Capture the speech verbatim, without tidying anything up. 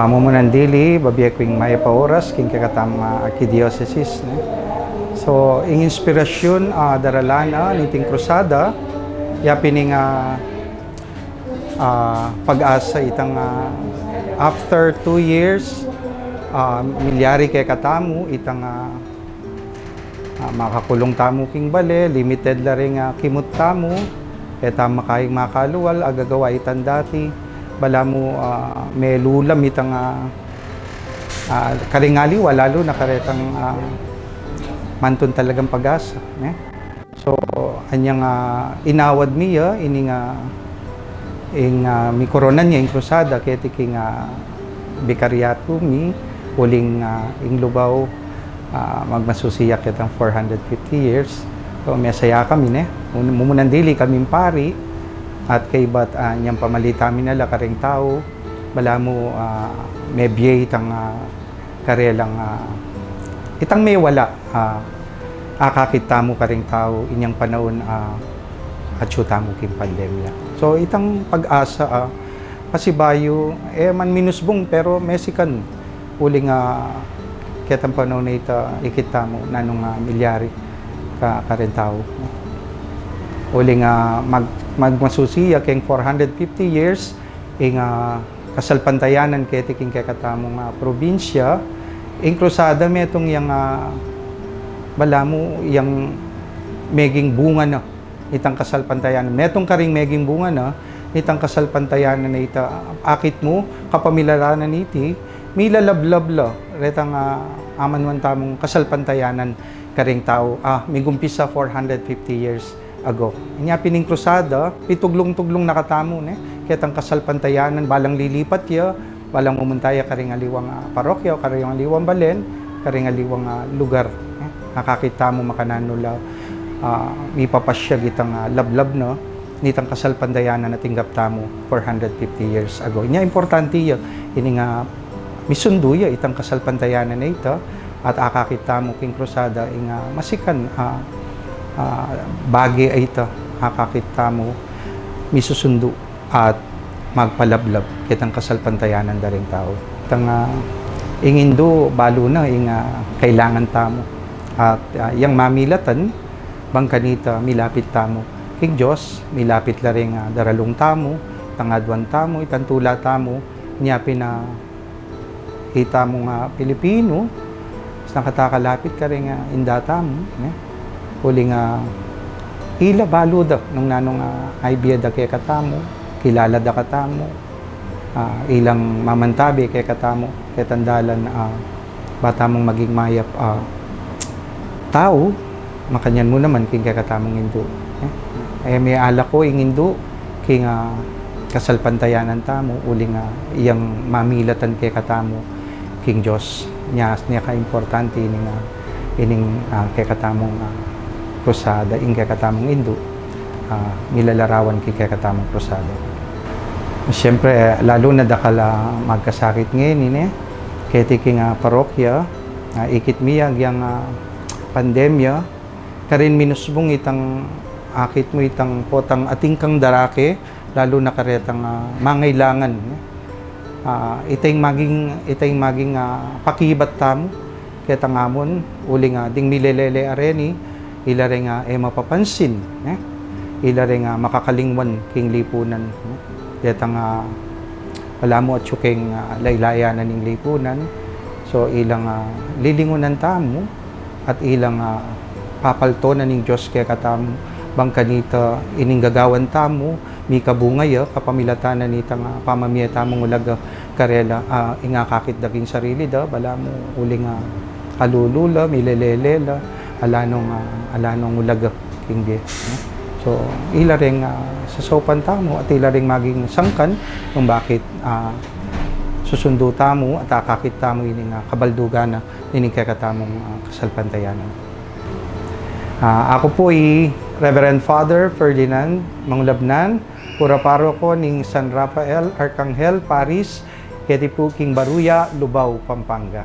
Mumunang dili, babie ku ing mayap a oras king kekatamung arkidiosesis, ne? So, ing inspirasyun, ah, daralan na niting krusada, ya pin ing, ah, ah, pag-asa itang, ah, after two years, ah, milyari kekatamu itang, ah, ah, makakulung tamu king bale, limited la ring, ah, kimut tamu, e tamu makaing makalual, agagawa itang dati, balamu, ah, melulam itang, ah, ah, karing aliwa, lalu na karetang, ah, mantun talagang pag-asa, ne? So, anyang, ah, inawad mi ya, ining, ah, ing, ah, mikoronan ya ing krusada, keti king, ah, bikaryatu mi, uling, ah, ing Lubao, ah, magmasusi ya ketang four hundred fifty years. So, mesaya kami, ne? Mun-, mumunang dili kaming pari, at kaybat, ah, nyang pamalita mi na la karing tau, balamu, ah, mebie itang, ah, karelang, ah, itang mewala, ah, akakit tamu karing tau inyang panaun, ah, atyu tamu king pandemya. So, itang pag-asa, ah, pasibayu, e man minusbung, pero mesikan uling, ah, ketang panaun a ita, ikit tamu nanung, ah, milyari ka, karing tau. Uling, ah, mag-, magmasusi ya keng four hundred fifty years, ing, ah, kasalpantayanan keti king kekatamung, ah, probinsya, ing krusada metung yang, ah, balamu yang meging bunga na itang kasalpantayanan. Metung karing meging bunga na itang kasalpantayanan a ita, akit mu, kapamilatan na niti, milalablab la retang, ah, amanuan tamung kasalpantayanan karing tau, ah, migumpisa four hundred fifty years ago. Inya pin ing krusada, pituglung-tuglung na katamu, ne? Ketang kasalpantayanan, balang lilipat ya, balang mumunta ya karing aliwang, ah, parokya, karing aliwang balen, karing aliwang, ah, lugar, ne? Akakit tamu makananu la, ah, mipapasyag itang, ah, lablab na nitang kasalpantayanan a tinggap tamu four hundred fifty years ago. Inya importante ya, ini nga misundu ya itang kasalpantayanan a ita, at akakit tamu king krusada ing, ah, masikan, ah, ah, bage a ita, akakit tamu misusundu at magpalablab ketang kasalpantayanan da ring tau. Itang, ah, ing Indu, balu na ing, ah, kailangan tamu. At, ah, yang mamilatan, bang kanita milapit tamu king Dios, milapit la ring, ah, daralung tamu, tangaduan tamu, itang tula tamu, inya pin, ah, itamu nga Pilipinu, mas nakakalapit karing, ah, inda tamu, ne? Uling, ah, ila balu da nung nanung, ah, idea da kekatamu, kilala da katamu, ah, ilang mamantabe kekatamu, ketang dalan, ah, ba tamung maging mayap, ah, tau, makanyan mu naman king kekatamung Indu. Eh, e me alako ing Indu king, ah, kasalpantayanan tamu, uling, ah, yang mamilatan kekatamu king Dios. Nya, nya kaimportante ining, ah, ining, ah, kekatamung, ah, krusada, ing kekatamung Indu, ah, milalarawan king kekatamung krusada. Siyempre, lalu na dakal a magkasakit ngeni, ne? Keti king, ah, parokya, ah, ikit mi ya agyang, ah, pandemya, karin minusbung itang akit mu itang potang atin kang darake, lalu na karetang, ah, mangailangan, ne? Ah, ita ing maging, ita ing maging, ah, pakibat tamu ketang amun, uling, ah, ding milelele a reni, ila reng, ah, e mapapansin, ne? Ila reng, ah, makakalingwan king lipunan, ne? Detang, ah, balamu atyu keng, ah, laylayan na ning lipunan. So, ilang, ah, lilingunan tamu, at ilang, ah, papalto na ning Dios kekatamu, bang kanita ining gagawan tamu, mikabunga ya, kapamilatan na nitang, ah, pamamie tamung ulag, ah, karela, ah, ing akakit da king sarili da, balamu uling, ah, alulu la, milelele la, ala nung, ah, ala nung ulag, ah, king bie, no? So, ila reng, ah, sasaupan tamu, at ila reng maging sangkan, kung bakit, ah, susundu tamu, at akakit tamu ining, ah, kabaldugan na, ining kekatamung, ah, kasalpantayanan. Ah, aku pu i Reverend Father Ferdinand Mangulabnan, kura paroko ning San Rafael Arcangel Parish, keti pu king Baruya, Lubao, Pampanga.